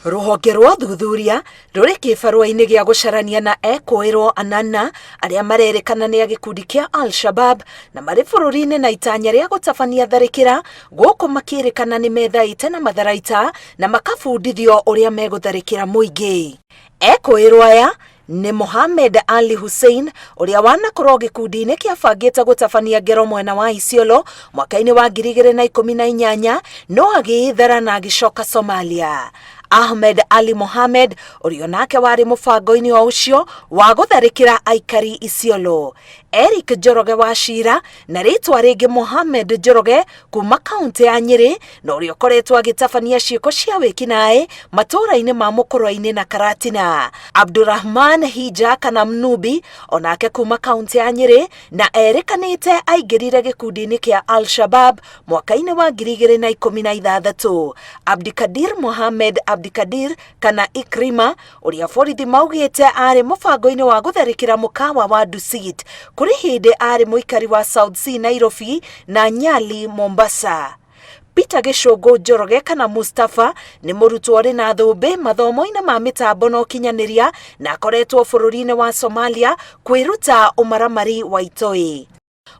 Rũhonge rwa ũthuthuria rũrĩ kĩbarũa-inĩ gĩa gũcarania na ekũĩrwo anana arĩa marerĩkana nĩ a gĩkundi kĩa Al-Shabab na marĩ bũrũri-inĩ na itanya rĩa gũtabania tharĩkĩra gũkũ makĩrĩkana nĩ methaĩte na matharaita na makabundithio ũrĩa megũtharĩkĩra mũingĩ. Ekũĩrwo aya nĩ Mohamed Ali Hussein ũrĩa wanakorwo gĩkundi-inĩ kĩabangĩte gũtabania ngero mwena wa Isiolo mwaka-inĩ wa 2018 no agĩĩthara na agĩcoka Somalia. Ahmed Ali Mohamed ũrĩa onake warĩ mũbango-inĩ o ũcio wa gũtharĩkĩra aikari Isiolo. Eric Njoroge wa Cira na rĩtwa rĩngĩ Mohamed Njoroge kuma kaunti ya Nyĩrĩ na ũrĩa ũkoretwo agĩtabania ciĩko cia wĩkinaĩ matũũra-inĩ ma Mũkũrwe-inĩ na Karatina. Abdurrahman Hija kana Mnubi onake kuma kaunti ya Nyĩrĩ na erĩkanĩte aingĩrire gĩkundi-inĩ kĩa Al-Shabab mwaka-inĩ wa 2016. Abdikadir Mohamed Abdikadir kana Ikrima ũrĩa borithi maugĩte arĩ mũbango-inĩ wa gũtharĩkĩra mũkawa wa Dusit. Kũrĩ hĩndĩ arĩ mũikari wa South C Nairobi na Nyali Mombasa. Peter Gĩcũngũ Njoroge kana Mustafa nĩ mũrutwo ũrĩ na thũmbĩ mathomo-inĩ ma mĩtambo na ũkinyanĩria na akoretwo bũrũri-inĩ wa Somalia kwĩruta ũmaramari wa itoi.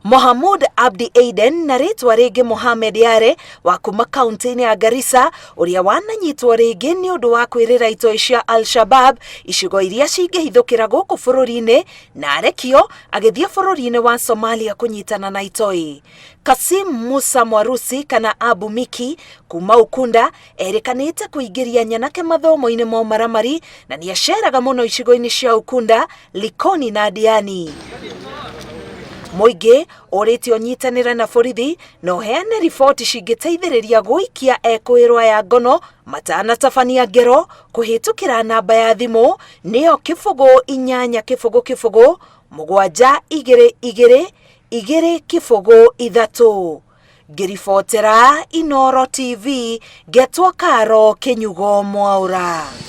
Mohamud Abdi Aiden na rĩtwa rĩngĩ Mohamed Yare wa kuma kaunti-inĩ ya Garissa ũrĩa wananyitwo rĩngĩ nĩ ũndũ wa kwĩrĩra itoi cia Al-Shabab icigo iria cingĩhithũkĩra gũkũ bũrũri-inĩ na arekio agĩthiĩ bũrũri-inĩ wa Somalia kũnyitana na itoi. Kasim Musa Mwarusi kana Abu Miki kuma Ukunda erĩkanĩte kũingĩria nyanake mathomo-inĩ ma ũmaramari na nĩ aceraga mũno icigo-inĩ cia Ukunda, Likoni na Diani. Mũingĩ ũrĩtie ũnyitanĩre na borithi na ũheane riboti cingĩteithĩrĩria gũikia ekũĩrwo aya ngono matanatabania ngero kũhĩtũkĩra namba ya thimũ nĩyo 0 8 0 0 7 2 2 2 0 3. Ngĩribotera Inooro TV, ngetwo Karo Kĩnyugo Mwaũra.